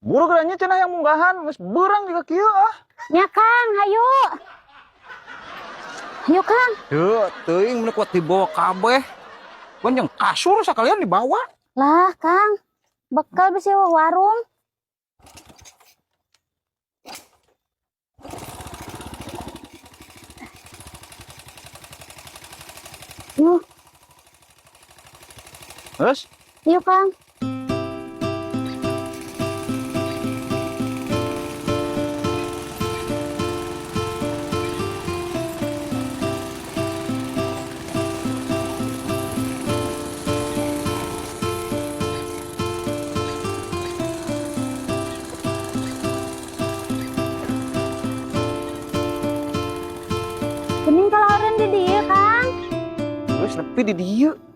Buru geura nya cenah yang munggahan, geus beurang juga kieu ah. Nya Kang, hayu. Hayu Kang. Teu, teuing mun kuat dibawa kabeh. Pan jeung kasur sakalian dibawa. Lah Kang, bekal bisi warung. Yuh, Terus yuk Kang. Gening kalau orang di dieu, Kang. Terus nepi di dieu.